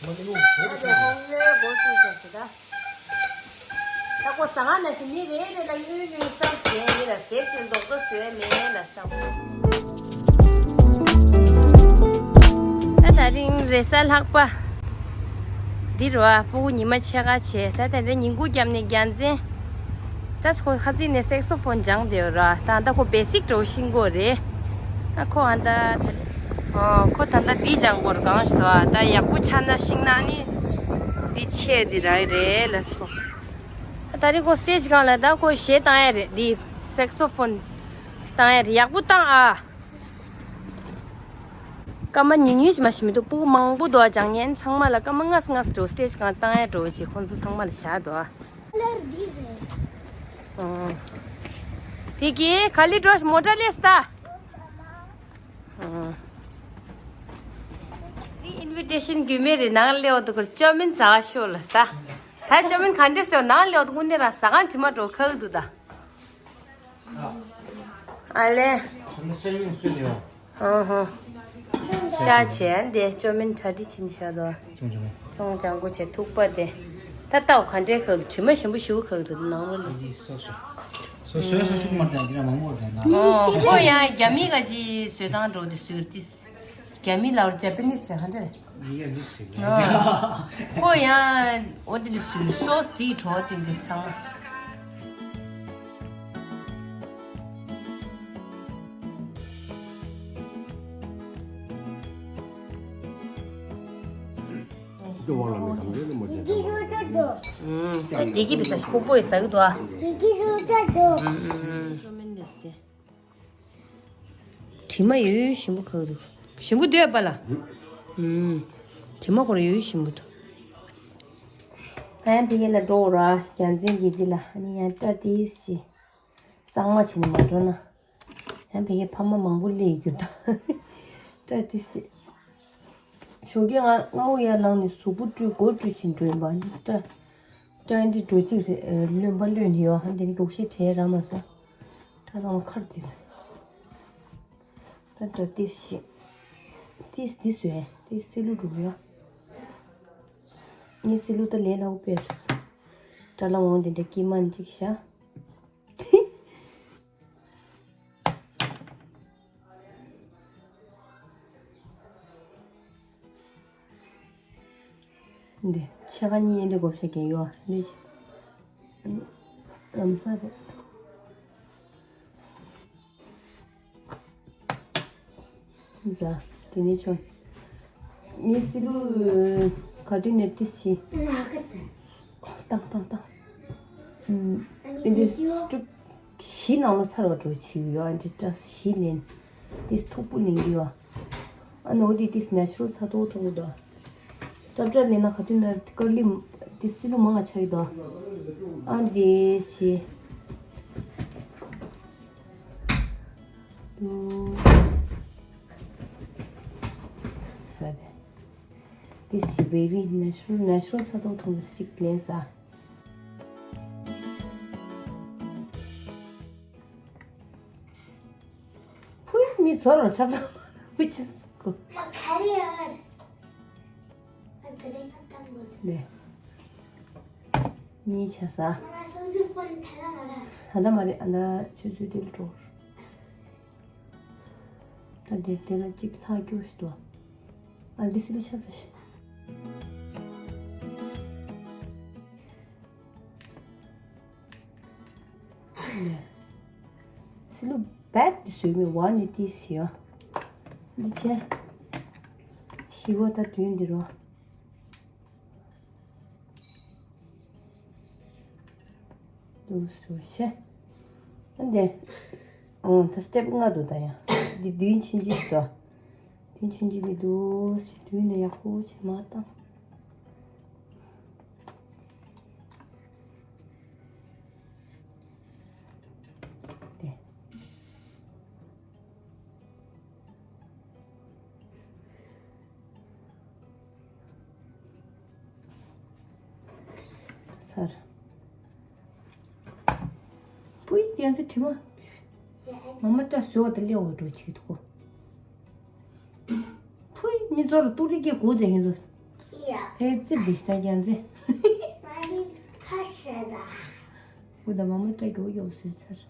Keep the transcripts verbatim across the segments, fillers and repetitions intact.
ད་དེ་ཧོང་ལོའི་འགོ་བཙུགས་བྱས་ཟེར་ད། ད་ཁོ་ཟ་ཁང་ནང་བཞིན་མི་རེ་རེ་ལ་དངུལ་དངུལ་བསགས་བྱས་ཡིན་ལ་ཟས་ཚོད་རྡོག་རྡོག་བཟོས་མེད་ལ་བསམ། ད་དེ་རིང་རེས་གཟའ་ལྷག་པ་འདི་རུ་ཨ་སྤུ་གུ་ཉི་མ་ཕྱེད་ཀ་བྱས། ད་དེ་འདྲ་ཉིན་གུང་རྒྱབ་ནས་རྒྱལ་མཚན། ད་ཁོ་ཁ་སང་ནས་སེག་སོ་ཕོན་སྦྱངས་བསྡད་ཡོད་ར། ད་ད་ཁོ་བེ་སིག་འདྲ་བོ་ཤེས་ཀྱི་ཡོད་རེད། ཨ་ཁོ་ཨ་ད་ད་ཨོ་ཁོ་ད་ད་འདི་སྦྱང་དགོས་རེད། གང་ཞིག་ད་ད་ཡག་པོ་ཆགས་ན་ཤེས་ན་ནི་འདི་ཆེ་འདི་ར་རེད་ལ་སོ། ད་རེས་ཁོ་སི་ཊེ་ཇི་སྒང་ལ་ད་ཁོ་གཞས་བཏང་ཡ་རེད། འདི་སེག་སོ་ཕོན་བཏང་ཡ་རེད། ཡག་པོ་བཏང་ཨ། སྐར་མ་ཉུང་ཉུང་ཅིག་མ་ཞིག་མི་འདུག་སྤུ་གུ་མང་པོ་འདུག་ཨ། སྦྱང་མཁན་ཚང་མ་ལ་སྐར་མ་ལྔ་ཙམ་ལྔ་ཙམ་འགྲོ། སི་ཊེ་ཇི་སྒང་བཏང་ཡ་འགྲོ་ཅིག་ཁོང་ཚོ་ཚང་མ་ལ་བཞག་འདུག་ཨ། ཨོ། དེ་གི་ག་ལེ་འགྲོ་མོ་ཊ་ལས་ལྟ། ཨོ། འདི་ཨིན་བི་ཊེ་ཤན་རྒྱུས་མེད་རེད། ནང་སླེབས་འོ་དུ་ཁུར་ཅོ་མིན་ཟ་ཤོག་ལ་ལྟ། ད་ཅོ་མིན་ག་འདྲས་སོ་ནང་སླེབས་འོ་དུ་དངོས་གནས་རང་ཟ་ཁང་དྲི་མ་འགྲོ་ཁག་འདུག་ད། ཨ་ལེ། ཨ་ཧོ། ཤ་བྱས་འདི་ཅོ་མིན་གྲ་སྒྲིག་བྱས་ནས་བཞག་འདུག་ཙོང་ལྗང་གུ་བྱས་ཐུག་པ་དེ། ད་ལྟ་བ་ག་འདྲའི་ཁག་དྲི་མ་ཞིམ་པོ་ཞིག་ཁག་དུ་ནང་ལོ་ལ། སོ་སོའི་སོ་ཤུགས་མ་བསྟན་གྱི་མང་པོ་བསྟན་ན། ཨོ་ཁོ་ཡང་རྒྱ་མི་ག་ཅི་བཟོས་སྟངས་འགྲོ་དེ་ཟུར་ཏིས། རྒྱ་མི་ལ་ཇ་པ་ནིས་རེད་ག་འདྲ་རེད། ཁོ་ཡང་འོ་དེ་ནི་སུ་སོ་སི་དེའི་གྲོགས་དེ་འདིར་ཚང་མ། ཨུམ། ད་དེ་གི་བི་ས་ཤོག་པོ་ཡི་ཟ་གི་འདུག་ཨ། དྲི་མ་ཡོད་ཞིམ་པོ་ཁག་འདུག་ཞིམ་པོ་འདུག་པ་ལ། ཨུམ། དྲི་མ་ཁོ་ར་ཡོད་ཞིམ་པོ་འདུག་ད་ཡང་ཕ་གི་ལ་འགྲོ་ར་རྒྱལ་མཚན་གྱི་འདི་ལ་ཨ་ནི་ཡང་སྐྲ་ཏིས་ཤི། གཙང་མ་བྱས་ནས་མ་འགྲོ་ན། ཡང་ཕ་གི་ཕ་མ་མང་པོ་སླེབས་རྒྱུ་ད། སྐྲ་ཏིས་ཤི། ཞོགས་ཀས་ང་སྔ་པོ་ཡར་ལངས་ནས་གཟུགས་པོ་བཀྲུས་མགོ་བཀྲུས་ཕྱིན་འགྲོ་ཡིན་པ་ནི་སྐྲ། སྐྲ་འདི་འགྲོ་གཅིག་རེད། རློན་པ་རློན་ཡོད་ཧ། འདི་ནི་མགྱོགས་ཤེས་བྲལ་ར་མ་ཟ། ད་ཚང་མ་ཁར་དེ། ད་ད་ཏིས་ཤི། ཏིས་ཏིས་བཟོས་ཏིས་སི་ལུ་འགྲོ་ཡོད། ངས་སི་ལུ་ད་ལས་སླ་པོ་དཔེ། སྐྲ་ལ་འོང་དེ་འདྲ་སྐྱེས་མ་ནི་གཅིག་བཞག་འདི་ཕྱེད་ཀ་གཉིས་འདི་བགོ་བཤའ་གྱི་ཡོད་ལུས་ཅི། ལམ་སང་རེད། ཟ། དེ་ནས་ཆོ། ངའི་སི་ལུ་ག་དུས་ནས་ཏི་སི། བཏང་བཏང་བཏང་། ཨིན་དི་སི་ཀྲུབ་བཞི་ནང་ལོ་ཚར་བ་འགྲོ་བྱེད་ཡོད། ཨ་འདི་སྐྲ་བཞི་ལེན། ཏིས་མཐུག་པོ་ལེན་གི་ཡོད། ཨ་ནོ་དེ་ཏིས་ནེ་ཆུ་རལ་ཚ་ཏོག་ཏོག་གི་དོ། ཀྲབ་ཀྲབ་ལེན་ན་ག་དུས་ན་ཀར་ལི་ཏིས་སི་ལུ་མང་ང་ཆགས་ཀྱི་དོ། ཨ་འདི་ཞེ། དུ། ས་དེ། ཏིས་ཞེ་བེ་བི་ནེ་ཆུ་རལ་ནེ་ཆུ་རལ་ཚ་ཏོག་ཏོག་གི་གཅིག་ལེན་ས། ཕུའི་མི་ཚོར་བ་ཆབ་ཚང་མི་ཆེ་སྐུ། མ་ཁ་རེ་ཨར། ཨ་དེ་རེ་ཁ་ཏང་གོ་དེ། ནས། མི་ཆ་ས། མ་སོ་སོའི་ཕོན་ཐ་ན་མ་ར། ད་ད་མ་རེད། ཨ་ད་ཆུ་ཚོད་དེ་ལ་འགྲོ། ད་དེ་དེ་ལ་གཅིག་ལྷག་རྒྱུ་ཞིག་འདུག་ཨ་འདི་སི་ལུ་ཆ་ས་ཤི། སི་ལུ་བེད་དེ་བཟོས་མེད་བ་ནི་ཏིས་ཡོ། འདི་ཆེ། ཤི་བ་ད་དུས་འདི་རོ། དུ་སུ་ཤེ། འདི། ཨོ་ད་སི་ཊེབ་ལྔ་འདུག་ད་ཡ། འདི་བདུན་ཕྱིན་ཅི་ཞིག་འདུག་བདུན་ཕྱིན་ཅི་འདི་འདུག་སི་བདུན་ནས་ཡག་པོ་བྱས་མ་བཏང་། དེ། ཚར། བུའི་ཡང་ཚེ་དྲི་མ། མ་མ་སྐྲ་བཟོས་བ་དང་སླེ་བ་འགྲོ་བྱེད་ཀྱི་འདུག་གོ། ཕུའི་མི་ཚོ་ལ་ཏུ་རི་ཀའི་གོ་དེ་ཧིན་ཚོ། ཕལ་ཆེར་འདི་ཤ་རྒྱན་ཚེ། མ་ནི་ཁ་ཤ་ད། འུ་ད་མ་མོ་སྐྲ་གི་འུ་ཡོག་བཟོས་ཚར།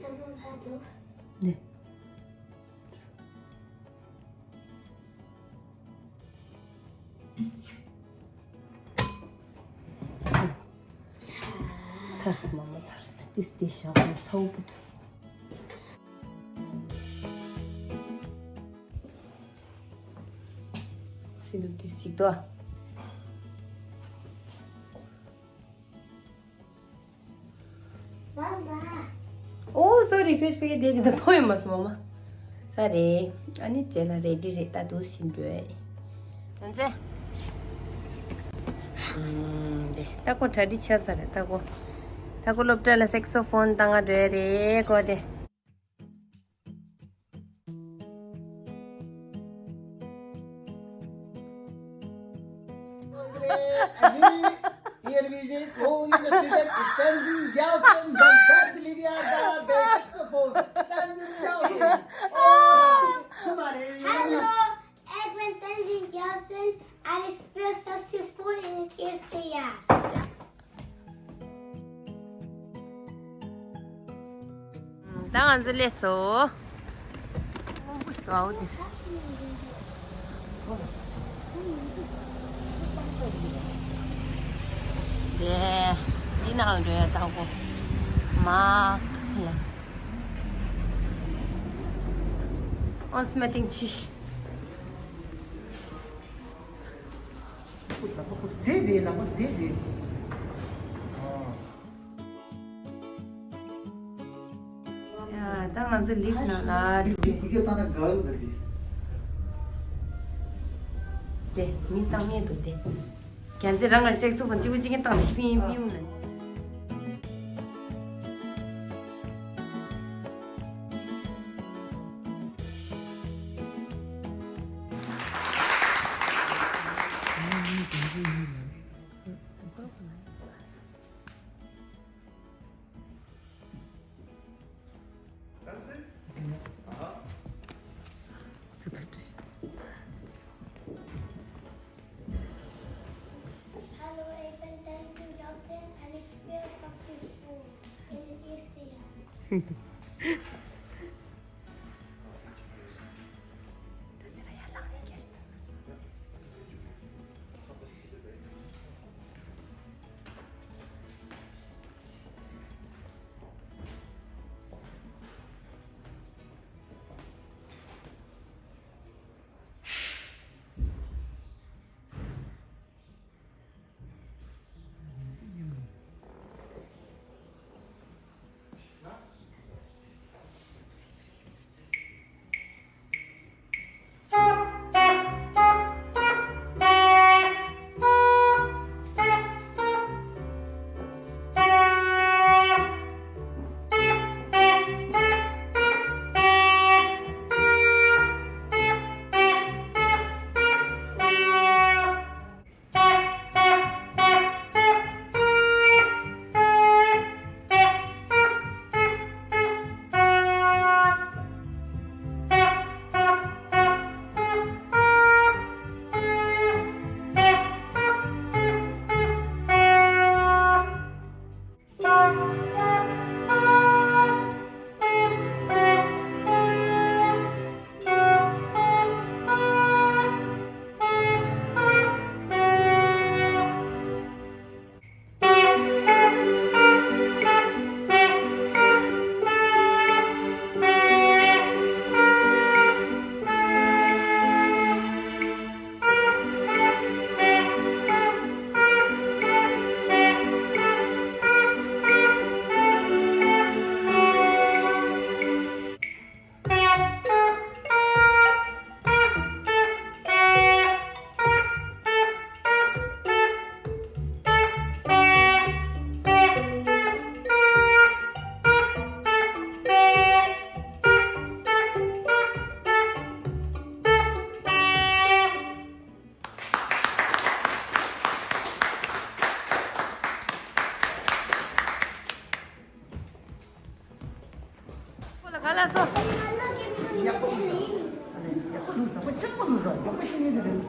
ལྷ་མོ་ཕ་དུ། ནས། ཚར་སོང་མ་མ་ཚར་སོང་། ཏིས་ཏིས་བཞག་གོ་ཚ་བོ་པོ་དུ། སི་ལུ་ཏིས་ཅིག་ཏོ། ཨོ་སོ་རི། ཁྱོད་ཕ་གི་དེ་དེ་ད་མཐོང་ཡོད་མ་སོང་མ་མ། ས་རེད། ཨ་ནི་རྗེས་ལ་རེ་ཌི་རེད། ད་འདུག་ཕྱིན་འགྲོ་ཡ་ཡིན། དོན་ཚེ། ཨུམ། དེ་ད་ཁོ་གྲ་སྒྲིག་ཆགས་ཚར་རེད། ད་ཁོ། ད་ཁོ་སློབ་གྲྭ་ལ་སེག་སོ་ཕོན་བཏང་ང་འགྲོ་ཡ་རེད་ཁོ་དེ། Here we go, the student is Tenzin Gyaltsen, the third leader, the saxophone, Tenzin Gyaltsen. Oh, come on, everyone. Hello, I'm Tenzin Gyaltsen, and I play saxophone in the K S T R. ད་ང་ཚོ་སླེབས་སོང་། སྔོན་པོ་ཞིག་འདུག་ཨ། འོ་དེ་རེད། དེ་འདི་ནང་ལ་འགྲོ་ཡ། ད་གོ་མ་ལ། ཨོན་སི་མ་ཏིང་ཆི། ལག་པ་ཁུར་ཟེ་དེ། ལག་པ་ཟེ་དེ། ཡ། ད་ང་ཚོ་ལིབ་ནང་ལ་འགྲོ། ལིབ་བི་ཌིའོ་བཏང་ན་དགའ་གི་འདུག་དེ། དེ་མི་བཏང་མེད་འདུག་དེ། རྒྱལ་མཚན་རང་གི་སེག་སོ་ཕོན་གཅིག་པུ་གཅིག་གིས་བཏང་ནས་པིང་པིང་ལ། Hello, I'm Tenzin Gyaltsen, and I play saxophone in the K S T R.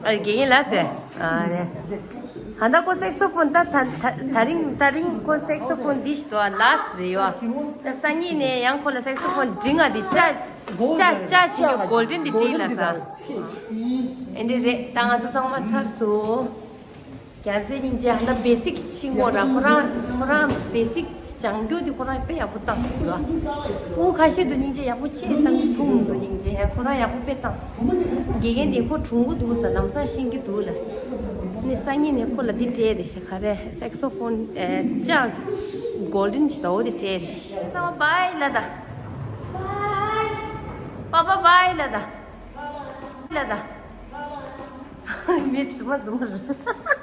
ཨ། དགེ་རྒན་ལགས་ཟེར། ཨ་རེད། ད་ལྟ་ཁོ་སེག་སོ་ཕོན་ད་ད་ད་ད་རིང་ད་རིང་ཁོ་སེག་སོ་ཕོན་འདི་ཞིག་ཏུ་ལགས་རེད་ཡོ། ད་སང་ཉིན་ནས་ཡང་ཁོ་ལ་སེག་སོ་ཕོན་འབྲི་ང་འདི་ཅ་ཅ་ཅ་ཆེན་གྱི་གོལ་ཌེན་འདི་བྲིས་ལ་ས། ཨེ་འདྲ་རེད། ད་ང་ཚོ་ཚང་མ་ཚར་སོང་། རྒྱལ་མཚན་སྙིང་རྗེ། ཧ་ན་བེ་སིག་ཤིང་གོང་ར་ཁོ་རང་ཁོ་རང་བེ་སིག་སྦྱང་རྒྱུ་དེ་ཁོ་རང་དཔེ་ཡག་པོ་བཏང་སོང་ལ། སྐུ་ཁ་ཤས་འདུག་སྙིང་རྗེ། ཡག་པོ་ཆེ་བཏང་ཐུང་འདུག་སྙིང་རྗེ། ཡ་ཁོ་རང་ཡག་པོ་དཔེ་བཏང་སོང་། དགེ་རྒན་དེ་ཁོ་གྲུང་པོ་འདུག་ས། ལམ་སང་ཤེས་ཀྱི་འདུག་ལ། ནི་སང་ཉིན་ནས་ཁོ་ལ་འདི་སྤྲད་རེ་ཞིག་ག་རེ་སེག་སོ་ཕོན་ཨེ་ཅ་གོལ་ཌེན་ཞིག་ད་འོ་དེ་སྤྲད་རེ་ཞིག་ཚང་མ་བྷའི་ལ་ད། པ་པ་བྷའི་ལ་ད། ལ་ད། མི་རྫུན་མ་རྫུན་མ་རེད།